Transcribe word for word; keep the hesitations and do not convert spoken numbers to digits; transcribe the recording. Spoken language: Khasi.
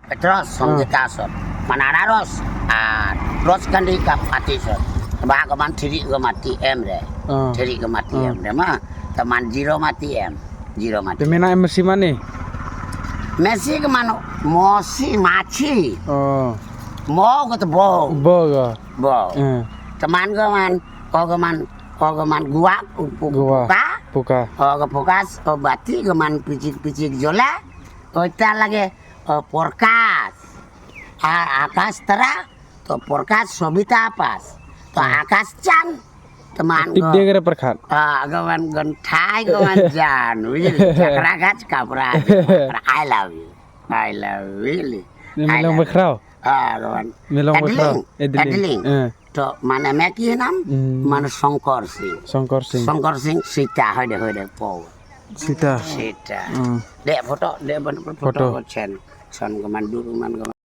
Petros, Songita sot. Man anaros, ah, Ros Kandi ka pati sot. Ba ka man thiri ka mati em re. Ah. Thiri ka mati Ah. em re ma. Ka man zero mati em. Zero mati. Te mena em masi mane? Masi ka man mosi machi. Oh. Mo ka te bo. Bo ka. Bo. Eh. Te man ka man, ko ka man, ko ka man gua, pu-, pu-, Gua. puka. Puka. Ko ka pukas, ko bati ka man pichik-pichik jola. Ko ita lagi, ko porkas. A-, akas tara, to porkas sobita pas. To Hmm. akas chan, teman Tip go. Dia kere perkhat. Ah, go man gon thai go man jan. Wili, chakra gach kapra. I love you. I love you. Ni I milong love you. Bekrau. Ah, go man. Milong Bekrau. Adeling. Adeling. Adeling. Eh. To mana meki nam, Hmm. Mana Songkor Singh. Songkor Singh. Songkor Singh, Sita, hoi de, hoi de, po. Sita. Sita. Hmm. Dek foto, dek ban foto. Foto. Chen. Chen go man dulu man go.